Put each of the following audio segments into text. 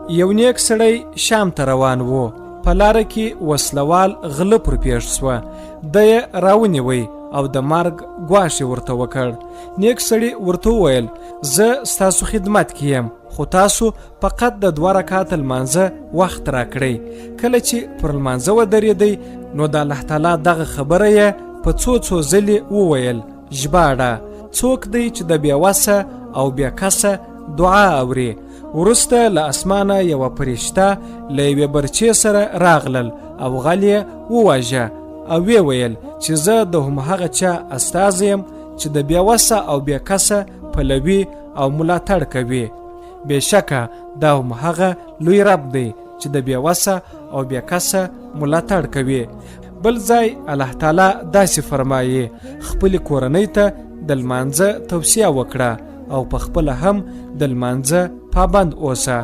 یو نیک سړی شام ته روان و، په لاره کې وسلوال غله پر پیښ شوه، دی یې راونیوی او د مرګ ګواښ یې ورته وکړ. نیک سړي ورته وویل، زه ستاسو خدمت کې یم، خو تاسو فقط د دوه رکعاته لمانځه وخت راکړئ. کله چې پر لمانځه ودرېدی نو د الله تعالی دغه خبره یې په څو څو ځلې وویل. ژباړه: څوک دی چې د بې وسه او بې کسه دعا اوري؟ وروسته له اسمانه یوه پرښته له یوې برچې سره راغلل او غل یې وواژه او ویې ویل چې زه د هم هغه چا استازی یم چې د بې وسه او بې کسه پلوي او ملاتړ کوي. بېشکه دا هم هغه لوی رب دی چې د بې وسه او بې کسه ملاتړ کوي. بل ځای الله تعالی داسې فرمایي: خپلې کورنۍ ته د لمانځه توصیه وکړه او په خپله هم د لمانځه پابند اوسه.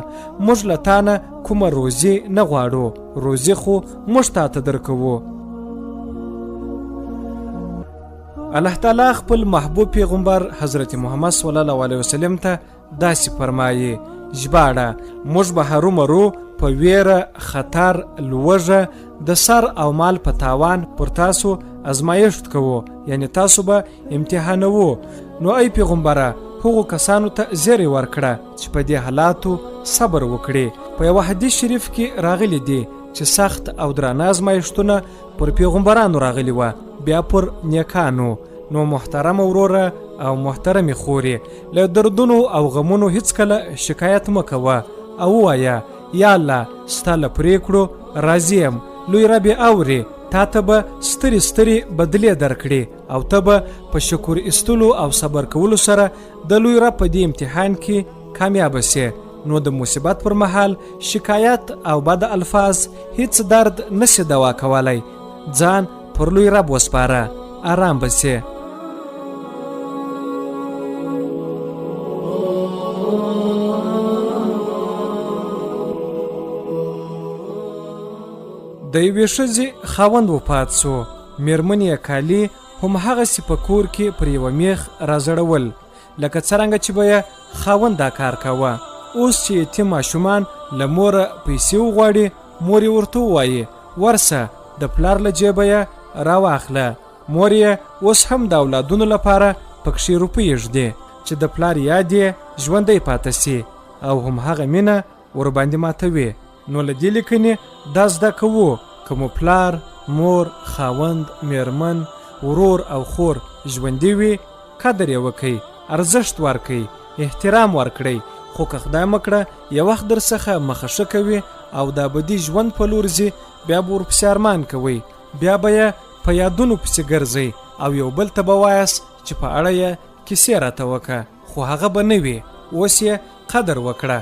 موږ له تا نه کومه روزي نه غواړو، روزي خو موږ تا ته درکوو. الله تعالی خپل محبوب پیغمبر حضرت محمد صلی الله علیه وسلم ته داسې فرمایي. ژباړه: موږ به هرومرو په ویره، خطر، لوږه، د سر او مال په تاوان پر تاسو ازمایښت کوو، یعنی تاسو به امتحانوو. نو ای پیغمبره، هغو کسانو ته زیری ورکړه چې په دې حالاتو صبر وکړي. په یوه حدیث شریف کې راغلي دي چې سخت او درانه ازمایښتونه پر پیغمبرانو راغلي وه، بیا پر نیکانو. نو محترم وروره او محترمې خورې، له دردونو او غمونو هیڅکله شکایت مه کوه او ووایه: یا الله، ستا له پرېکړو راضي یم. لوی رب یې اوري، تا ته به سترې سترې بدلې درکړي او ته به په شکر ایستلو او صبر کولو سره د لوی رب په دې امتحان کې کامیابه شې. نو د مصیبت پر مهال شکایت او بد الفاظ هیڅ درد نشي دوا کولی. ځان پر لوی رب وسپاره، آرام به شې. د یوې ښځې خاوند وفات شو، میرمنې یې کالي هم هغسې په کور کې پر یوه میخ راځړول لکه څرنګه چې به یې خاوند دا کار کاوه. اوس چې یتیم ماشومان له موره پیسې وغواړي، مور یې ورته ووایي: ورسه د پلار له جیبه یې راواخله. مور یې اوس هم د اولادونو لپاره پکښې روپۍ ږدي چې د پلار یاد یې ژوندی پاته سي او هم هغه مینه ورباندې ماتوي. نو له دې لیکنې دا زده کوو، که مو پلار، مور، خاوند، میرمن، ورور او خور ژوندي وي، قدر یې وکړئ، ارزښت ورکړئ، احترام ورکړئ، خو که خدای مه کړه یو وخت درڅخه مخه ښه کوي او د ابدي ژوند په لور ځي، بیا به ورپسې ارمان کوئ، بیا به یې په یادونو پسې ګرځئ او یو بل ته به وایاست چې په اړه یې کیسې راته وکړه، خو هغه به نه وي. اوس یې قدر وکړه.